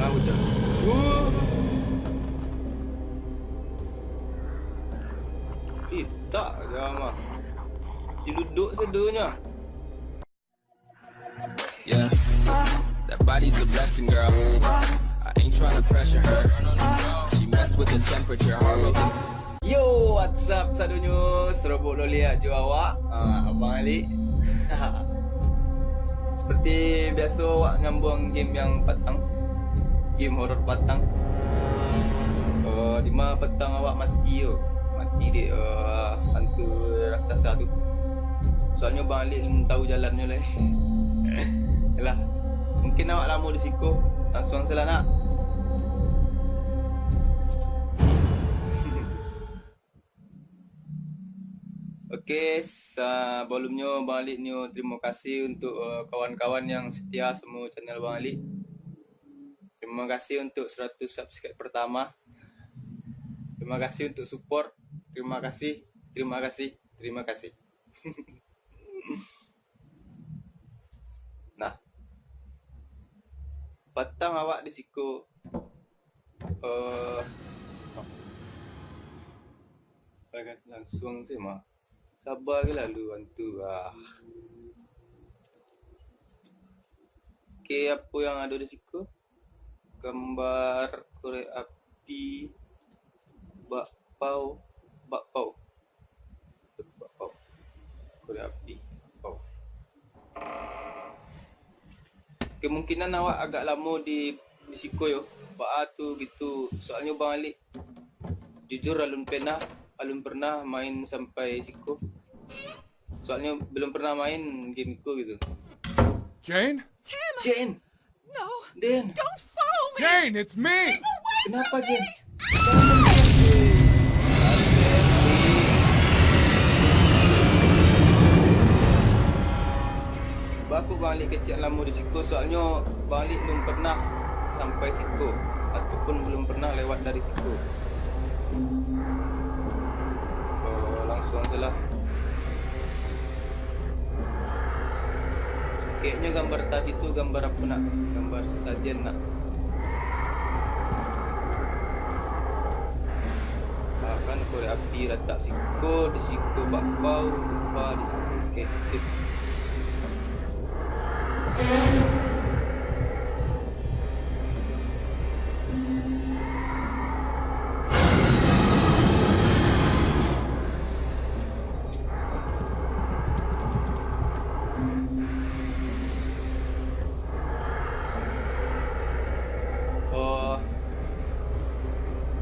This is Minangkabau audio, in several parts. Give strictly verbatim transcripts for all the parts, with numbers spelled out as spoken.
Udah. Uh. Ih, tak aja mah. Diluduk sadonyo. Yeah. That body's a blessing, girl. I ain't tryna pressure her. She messed with the temperature, heart rate is Yo, what's up sadonyo? Serobok loliak jo awak, ah, Abang Ali. Seperti biaso, awak nyambuang game yang patang. Game horor patang. Eh, dima patang awak mati tu. Mati dek, eh, hantu raksasa tu. Soalnyo Bang Ali alun tahu jalannyo lai. Yalah. Mungkin awak lamo di siko. Langsuang sajolah nak. Oke, sabalumnyo Bang Ali nio tarimo kasih untuk, eh, kawan-kawan yang setia samo channel Bang Ali. Tarimo kasih untuk saratus subscribe pertama. Tarimo kasih untuk support. Tarimo kasih, tarimo kasih, tarimo kasih. Nah, patang awak di siko, eh, langsuang se mah. Saba se lalu antu, ah. Oke, apo yang ado di siko? Gambar korek api, bakpao, bakpao. Bakpao. Korek api, bakpao. Kemungkinan awak agak lamo di, di siko yo. Baa tu gitu. Soalnyo Bang Ali, jujur, alun pernah, alun pernah main sampai siko. Soalnyo belum pernah main game iko gitu. Jane? Tim! Jane! No! Din! Don't follow me! Jane, it's me! Keep away from me! Kenapa, Jane? Baa kok Bang Ali kecek lamo di siko, soalnyo Bang Ali belum pernah sampai siko, ataupun belum pernah lewat dari siko. Oh, langsuang sajolah. Kayaknyo gambar tadi tu gambar apo nak? Gambar sasajen nak? Ah, kan korek api latak siko, di siko bakpao, lupa di siko. Oke, sip. Oh,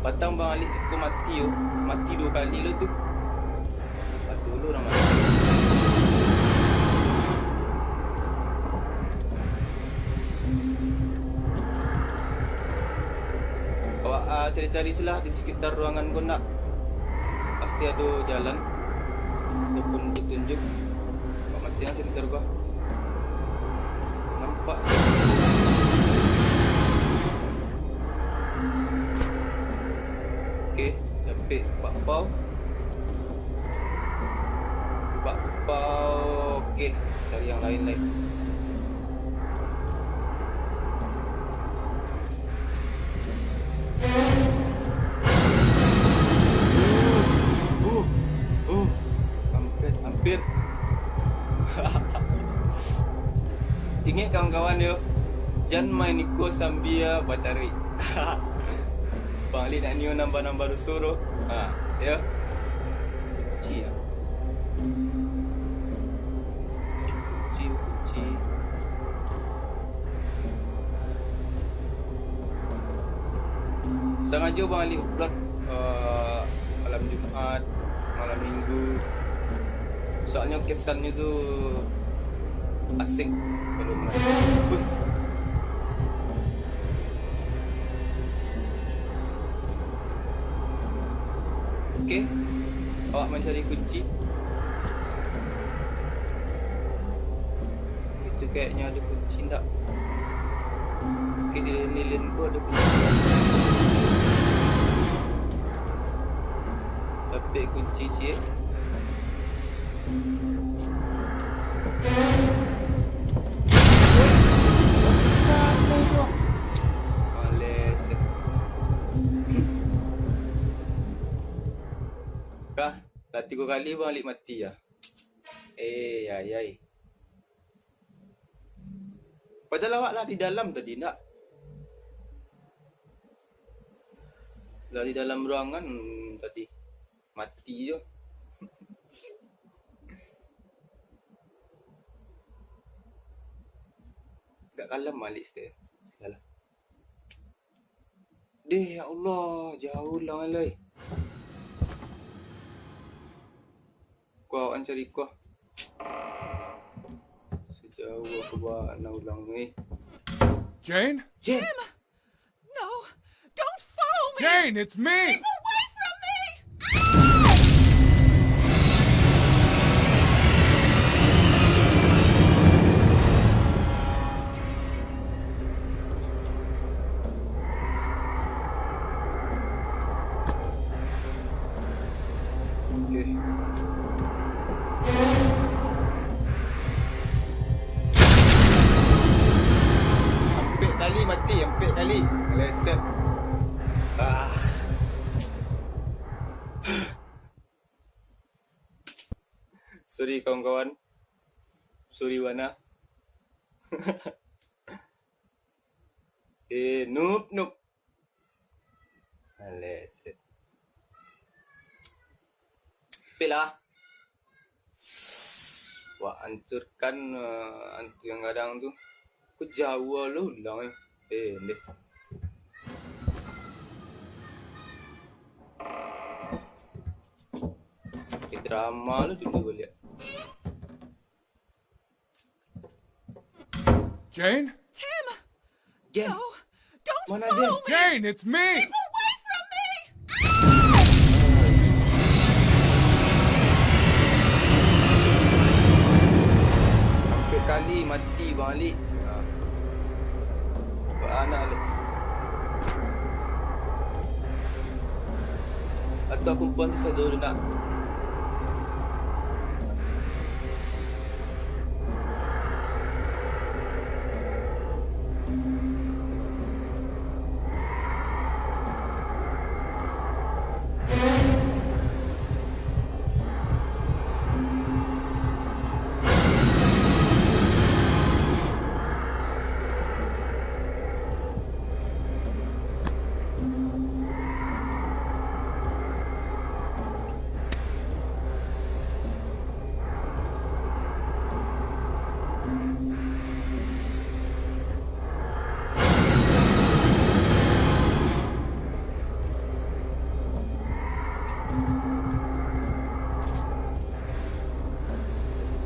patang Bang Ali siko mati tu. Mati duo kali lo tu. Patang dulu urang mati. Awak, ah, cari-cari sajolah di sekitar ruangan ko nak. Pasti ado jalan ataupun petunjuk. Awak matian sekitar ko. Nampak. Oke, dapek bakpao. Bakpao. Oke, cari yang lain lai. Uh, uh, hampir, hampir. Ingek kawan-kawan yo, jan main iko sambia bacari. Bang Ali nak nio nambah-nambah doso tu. Ha, yo. Kunci yo. Kunci, kunci. Sangajo Bang Ali upload, eh, malam Jumat, malam Minggu. Soalnyo kesannyo tu asik kalau malam. Wih. Oke, awak mancari kunci. Itu kayaknya ada kunci ndak? Oke, di lilin-lilin ko ada kunci ndak? Dapek kunci ciek. Woi, bukan tu. Lah tigo kali baliak mati yo. Eh, ai, ai. Padahal awak lah di dalam tadi, ndak? Lah di dalam ruangan tadi. Mati jo. Agak kalam baliak stek. Yalah. Deh, ya Allah, jauah lah, lai. Kau awak cari kau. Sejauah aku ba-, nak ulang ni. Jane? Jane! Tim! No! Don't follow me! Jane, it's me! Keep away from me! Ah! Oke. Ampek kali mati, ampek kali. Meleset. Ah. Sorry, kawan-kawan. Sorry, Wana. Eh, noob, noob. Meleset. Pilih. Wah, hancurkan, eh, hantu yang gadang tu. Kok jauah lo ulang, eh. Eh, ndeh. Eh, drama lo dulu baliak. Jane? Tim! Jane. No! Don't follow me! Mana Jane? Jane, it's me! Keep away from me! Ah! Ampek kali mati baliak. Ah. Baanak tu. Atau aku bantu sado dulu nak.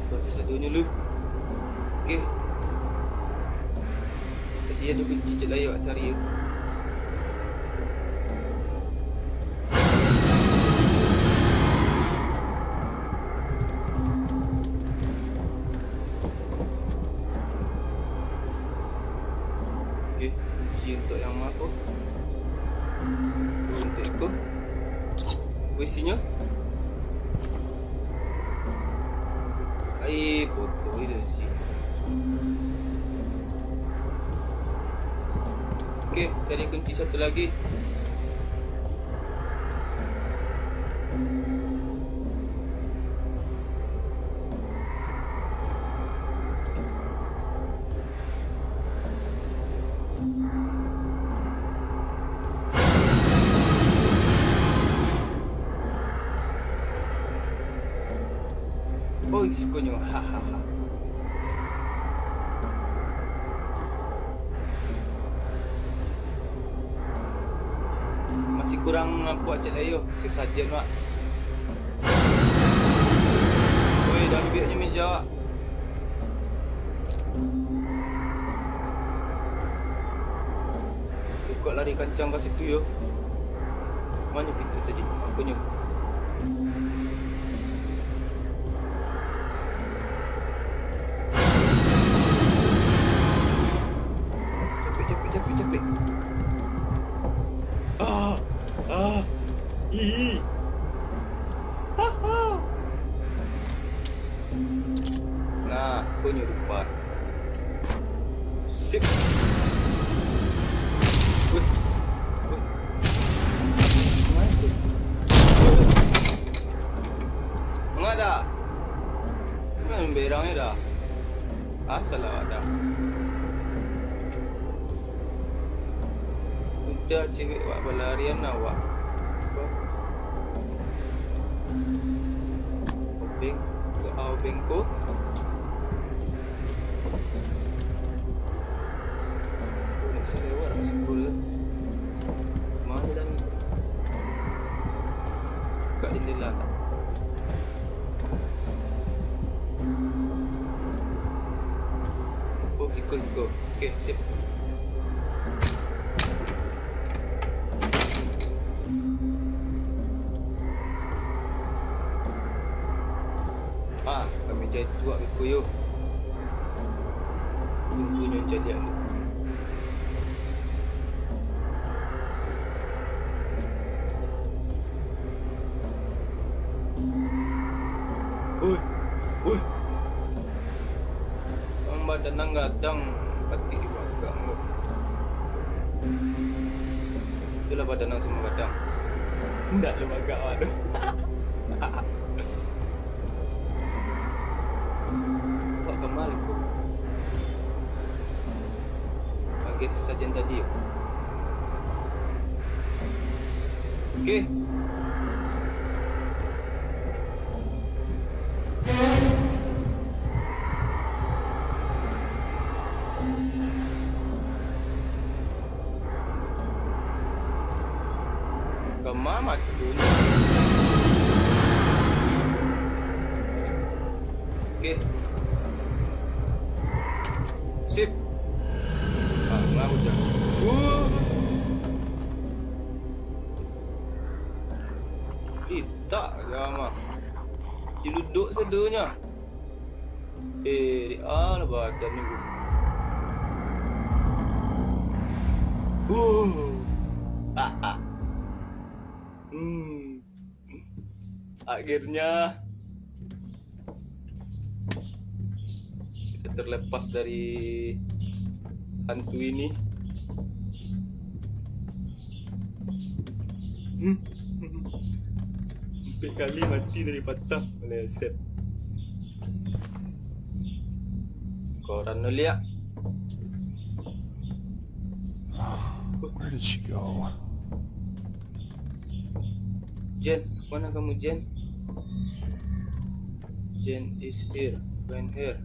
Baca sadonyo lu. Oke. Tadi ado kunci cek lai awak cari yo. Oke, kunci untuk yang ma ko? Untuk iko. Apo isinyo? Ai, foto itu isi. Oke, cari kunci satu lagi. Oi, sukonyo. Hahaha. Masih kurang apo cek lai yo. Sesajen, Wak. Oi, dah ambiaknyo meja, Wak. Buka lari kancang ka situ yo. Mano pintu tadi? Aponyo? Capek, capek, capek, capek. Ah, ah, ih. Nah, aponyo rupa. Sip. Weh. Weh. Main tu. Weh. Dah cewek wak balarian awak. Obeng, ke obeng ko. Oh, nak bisa lewat lah sikul lah. Mana jalan ni? Buka jendela tak? Oh, siko, siko. Oke, sip. Ah, kami jai tuak beko yo. Tunggu nyo caliak dulu. Oi, oi. Ang badan ang gadang, pati bagak ko. Itulah badan ang samo gadang. Indak lo bagak awak tu. Awak ka ma ko? Agiah sasajen tadi yo. Oke. Ka ma mati tu? Oke. Sip. Ah, lah udah. Uh. Itak aja mah. Diluduk sadonyo. Eh, di ah, lah badan ni. Uh. Ah, ah. Hmm. Akhirnya kita terlepas dari hantu ini. Hmm. Empat kali mati dari patah, meleset. Koran tu liak. Where did she go? Jen, mana kamu, Jen? Jen is here. Find her.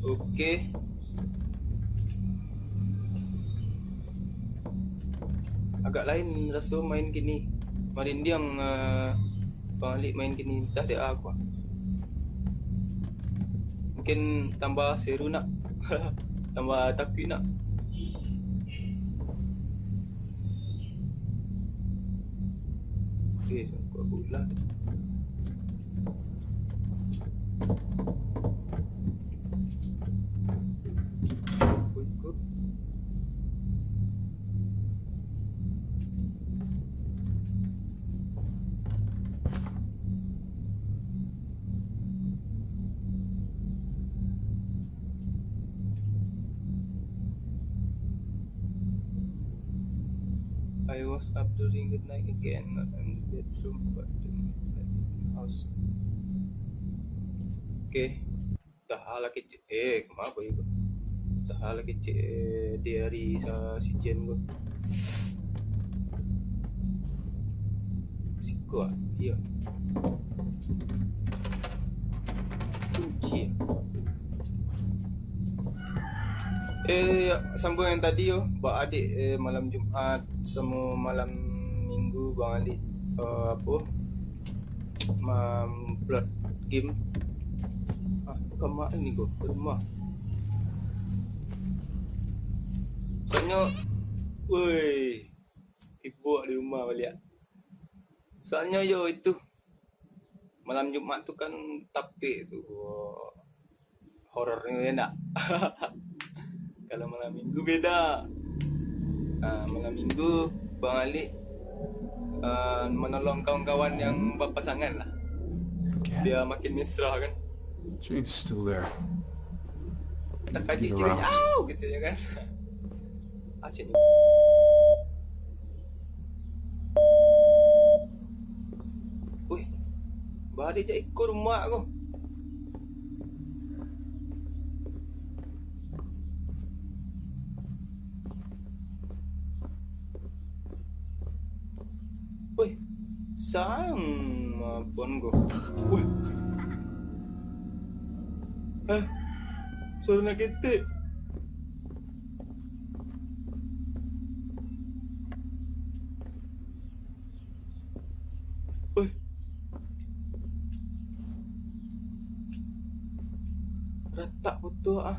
Oke. Agak lain raso main kini. Marindiang, eh, Bang Alik main kini, entah dek a ko. Mungkin tambah seru nak. Tambah takuik nak. Eh, sangkut bola. I was up during the night again, not in the bedroom, but in the house. Oke. Tahan lah kecek. Eh, kenapa itu? Tahan lah kecek, eh, di hari sa-, si Jen tu. Siko ah, iyo. Kunci ah. Eh, sambung yang tadi yo, ba adik, eh, malam Jumat samo malam Minggu Bang Alik, eh, apo, mamplot game. Ah, ka ma ni ko, ka rumah. Soalnyo, woi, sibuk di rumah baliak. Soalnyo yo itu, malam Jumat tu kan tapek tu. Horornyo yo ndak? Kalau malam Minggu beda. Ah, malam Minggu Bang Alik, ah, manolong kawan-kawan yang bapasangan lah. Again? Biar makin mesra kan. Jane's still there. Takajik Looking cewek around. Jauh gitu ya kan. Ah, cewek. Wih. Baliak jak iko rumah ko. Weh, sayang mapon ko. Weh. Eh, suaro nak ketek. Weh. Ratak putuh ah.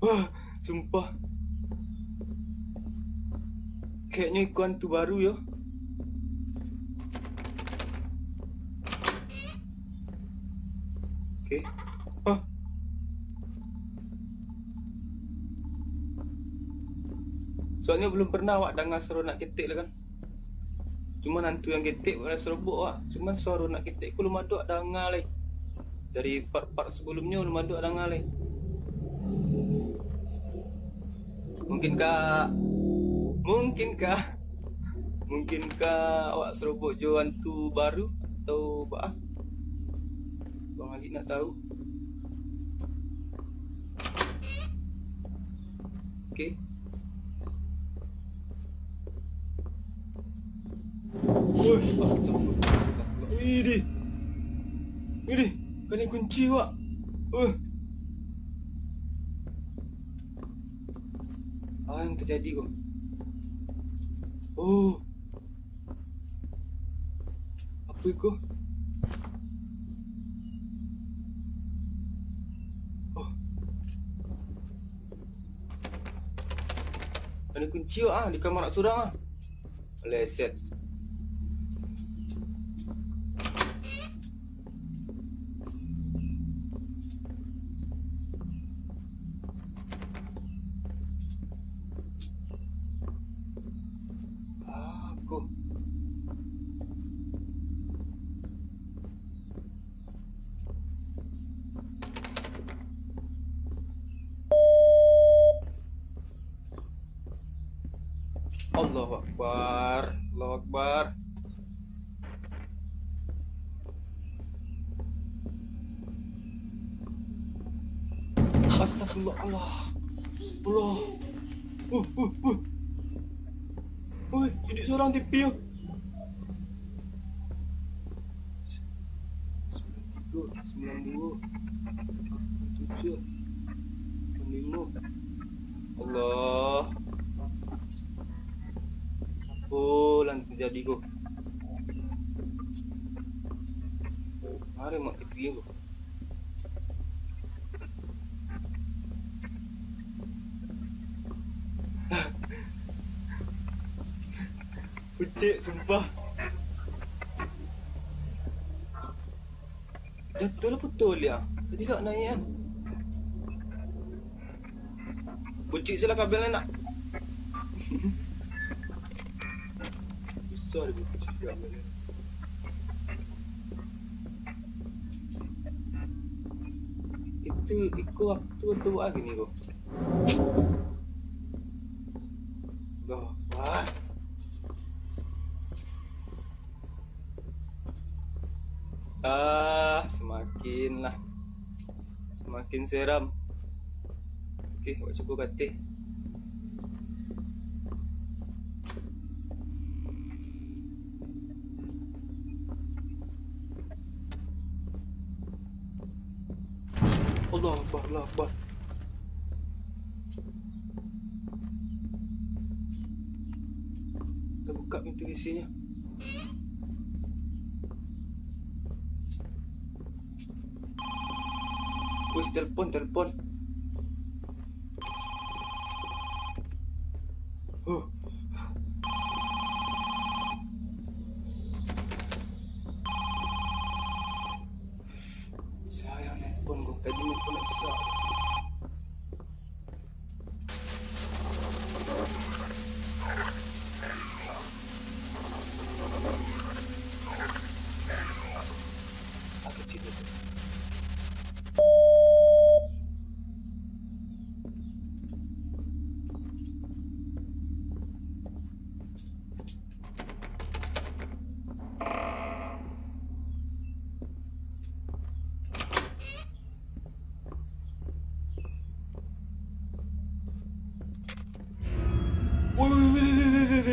Wah, sumpah. Kayaknyo iko hantu baru yo. Oke. Hah. Soalnyo belum pernah awak danga suaro nak ketek lah kan. Cuman hantu yang ketek pernah serobok awak. Cuman suaro nak ketek ko belum ado awak danga lai. Dari part-part sebelumnyo belum ado awak danga lai. Mungkinkah, mungkinkah, mungkinkah awak serobok jo hantu baru atau baa? Bang Alik nak tahu. Oke. Wih, astagfirullah, astagfirullah. Widih. Widih, kanai kunci, Wak. Wih. Apa yang terjadi ko? Oh. Apa iko? Oh. Kanai kunci, Wak, ah, di kamar surang, ah. Meleset. Aku. Allahu Akbar, Allahu Akbar. Astagfirullah, Allah. Allah. Uh, uh, uh. Oi, cilik surang T V yo. Sembilan tiga, sembilan dua, tujuh, lima. Allah. Apo lah terjadi ko? Mari mak T V ko. Kucek, sumpah. Jatuh lah putus liak. Tadi tak naik kan. Kucek se lah kabel nak. Susah dia kucek kabel. Itu, iko waktu tu ah gini ko. Dah, wah. Ah, semakin lah. Semakin seram. Oke, awak cubo kateh. Allahu Akbar, Allahu Akbar. Tabuka pintu W C-nyo. Wis, telepon, telepon. Huh. Sia yang nelpon ko? Tadi nelpon nak bisa. Aku cek dulu.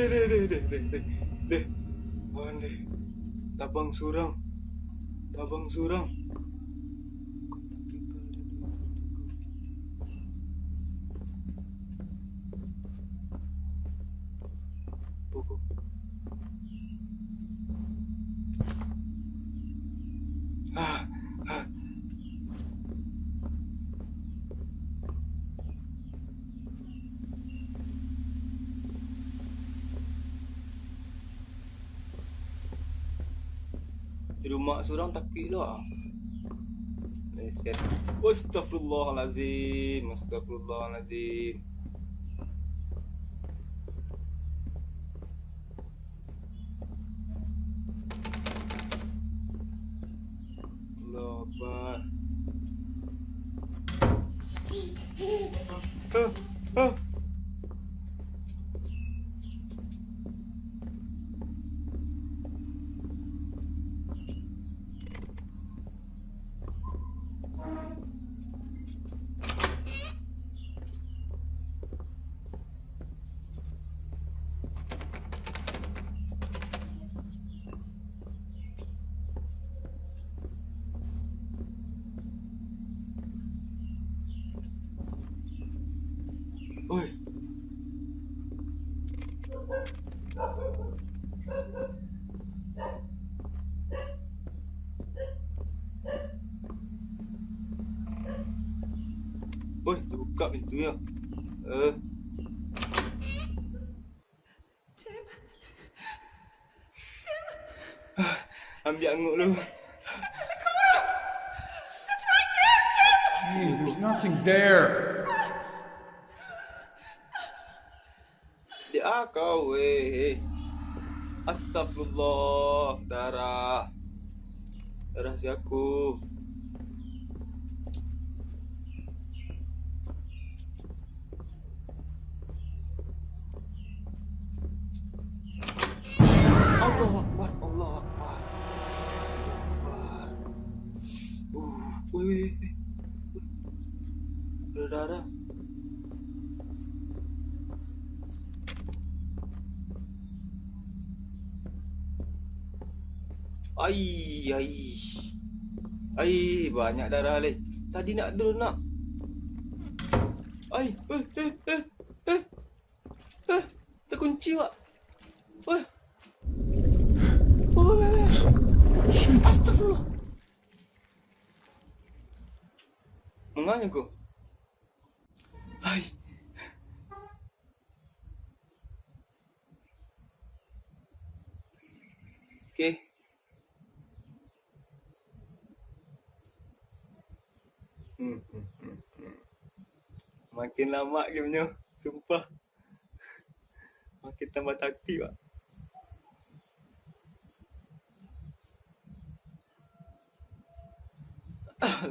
Deh, deh, deh, deh, deh, deh, deh. Wan, deh. Tabang surang. Tabang surang. Pokok. Ah, ah. Di rumah surang takuik lo ah. Reset. Astagfirullahalazim, astagfirullahalazim. Allahu Akbar. Ah, ah. Oi. Oi, tabuka pintunyo. Eh. Ambiak angok lu. Hey, there's nothing there. Di akau, weh. Astagfirullah, darah. Darah siaku. Allahu Akbar, Allahu Akbar. Allahu Akbar. Uh, weh, weh, weh. Darah, darah. Ai, ai. Ai, banyak darah leh. Tadi nak ado nak. Ai, eh, eh, eh, eh. Eh, takunci, Wak. Eh. Wah, wah, wah, wah. Astagfirullah. Manga nyo ko? Hai. Oke. Hmm, hmm, hmm, hmm. Makin lamo game nyo, sumpah. Makin tambah takuik, Pak.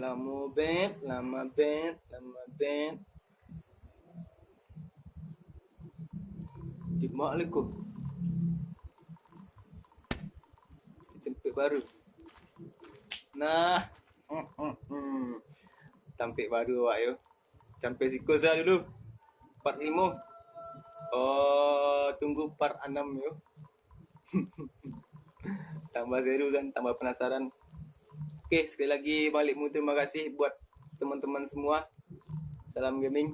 Lamo bet, lamo bet, lamo bet. Di ma lai ko? Di tampek baru. Nah. Tampek baru awak yo. Sampai siko sa dulu. Part limo. Oh, tunggu part anam yo. Tambah seru kan, tambah penasaran. Oke, sekali lagi balik mu terima kasih buat teman-teman semua. Salam gaming.